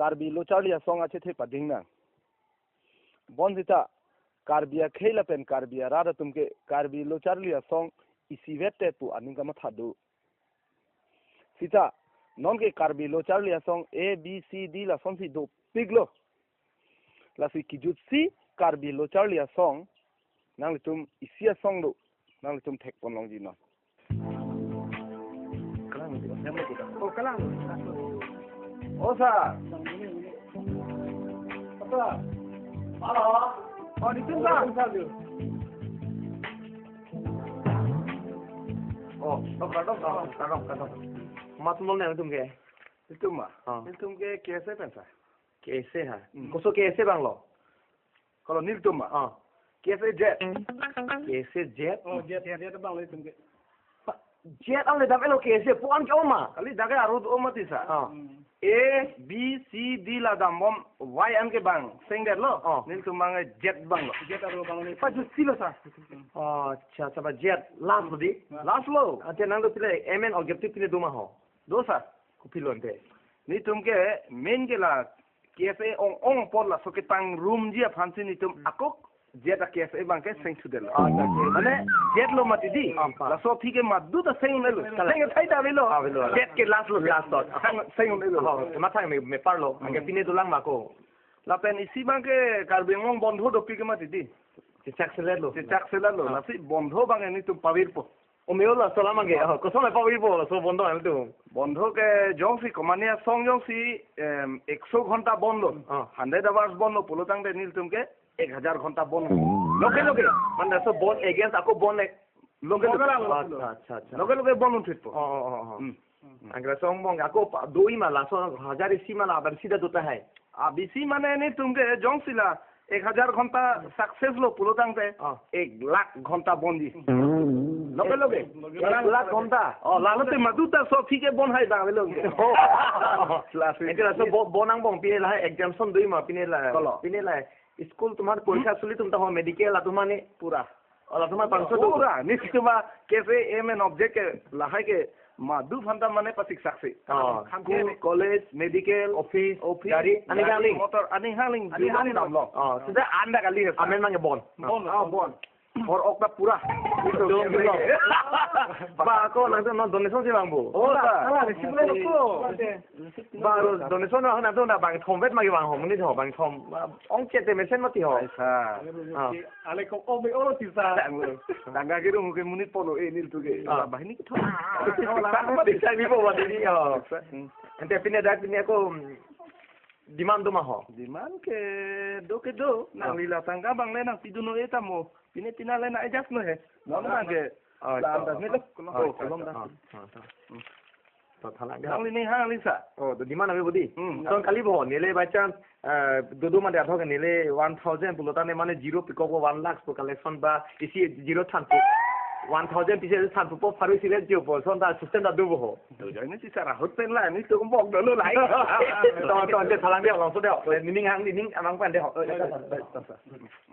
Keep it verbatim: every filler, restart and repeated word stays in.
Karbi Lo Charli Asong achethe pading nang. Bonsita Karbi akhei lapen Karbi arat atum ke Karbi Lo Charli Asong isivet te pu aning kamatha do. Sita non ke Karbi Lo Charli Asong A B C D lasonsi dopiklo. Lasi kijutsi Karbi Lo Charli Asong nanglitum isi asong do, nanglitum thekpon longji non. Kalang, oh, kalang. Oh, sir. Apa? Halo. Oh, di sini, sir. Oh, oh, kardom, kardom, kardom, kardom. Mat mo nangtum ke? Nelitum ma? Ah. Nelitum ke K S A pen, sir. K S A ha? Hmm. Koso K S A abang lo? Kalau nelitum ma? Ah. K S A Z. K S A Z? Oh, Z, Z, Z abang lo nelitum ke. Pa, Z ang le dam elo K S A pu-an ke oma? Kali dak ke arut oma ti, sir. Ah. Hmm. A, B, C, D la dambom Y an ke bang sengdet lo. Ah. Nelitum abang Z abang lo. Z aro abang lo. Pajutsi lo, sir. Oh, acha, acha, ba Z last lo di? Last lo. Ante nangtum pile main objective pile do ma ho? Do, sir. Kopilo ante? Nelitum ke main ke la K S A ong-ong apor laso ketang rumji aphansi nelitum ako Z a K S A abang ke seng thudetlo. Ah, Z. Mane Z lo mati di. Ah, pa. Laso aphi ke madu ta seng un-elo. Kalang. Seng thai ta avelo. Ah, avelo. Z ke last lo. Last lo. Seng, seng un-elo. Oh, mathang me, mepar lo. Hmm. Anke pine dolang ma ko. Lapen isi abang ke Karbi Anglong bondho dopik ke mati di. Chechak selet lo. Chechak selet lo. Ah. Lasi bondho abang nelitum pavirpo. Omeo laso alam abang ke, oh, koson le pavirpo laso bondho nangtum? Bondho ke jongsi komane asong jongsi, em, ekso ghonta bon lo, ah, hundred hours bon lo pulo tangte nelitum ke ek hajar ghonta bon lo. Loke loke. Mane laso bon against ako bon ek. Loke loke. Loke loke. Acha, acha, acha. Loke loke bon un thitpo. Oh, oh, oh, oh. Hmm. Anke laso angbong ako pa, do-i ma laso hajar isi ma la abar sida do tahai? A B C mane nelitum ke jongsi la ek hajar ghonta success lo pulo tangte, ah, ek lakh ghonta bonji. Hmm. Loke loke. Ek lakh ghonta. Oh, lalo te madu ta laso aphi ke bon hai abang avelo. Oh. Lasi. Anke laso bo-, bon angbong pine lahai exemption do-i ma pine la. Kolo. Pine la. School atum aphan porikha, hmm, suli atum ta ho, medical atum mane. Pura. Oh, latum aphan bangso do. Pura, nelitum ma K S A aim and object ke lahai ke madu aphan ta mane pasik saksi. Oh, school, college, medical, office, office, gari, aning gari, aning, motor, aning aning, aning aning dam lo. Oh, sida anda kali ya. Amen abang ke bon. Bon, ah, bon. Hor ok ta pura. Dong, dong. Ba, ako nangtum non donation si vangpo. Oh, ta. Ala, receipt lo ko. Ba, aro donation na, nangtum na bangthom vet ma kevang ho, monit ho, bangthom. Ong chet te mesen mati ho. Aisa. Ah. Ale ko o be oro tisa. Tangga ke dong ke monit polo e nelitum ke. Ah. Ba, ini ke thon. Bisa ni po ba ini, oh. Hmm. Ante pine dak pine ako, hmm, demand do ma ho? Demand ke do ke do. Ah. Nangli la tangga abang le nangpidun un-e ta mo. Pine pine le nang-adjust lo he. Non abang ke. Oh, plan ta, oh, ni lo. Oh, oh, kolom oh, ta. Oh, oh, oh. Hmm. To thalang. Nangli ning hang ling sa. Oh, to demand ave bodi. Hmm. To kali bo, neli by chance, eh, dodo mane athok neli one thousand pulo tangte mane zero pikok one lakh pu collection ba isi zero thanpo. One thousand pise thanpo, pharo isi le jo po, lason ta system ta do bo ho. To jai ni si sara hot pen la, nelitum bok dolo lai. To, to, ante thalang de, along so de, ning hang, ning amang pan de ho. Oh, iya, iya, iya.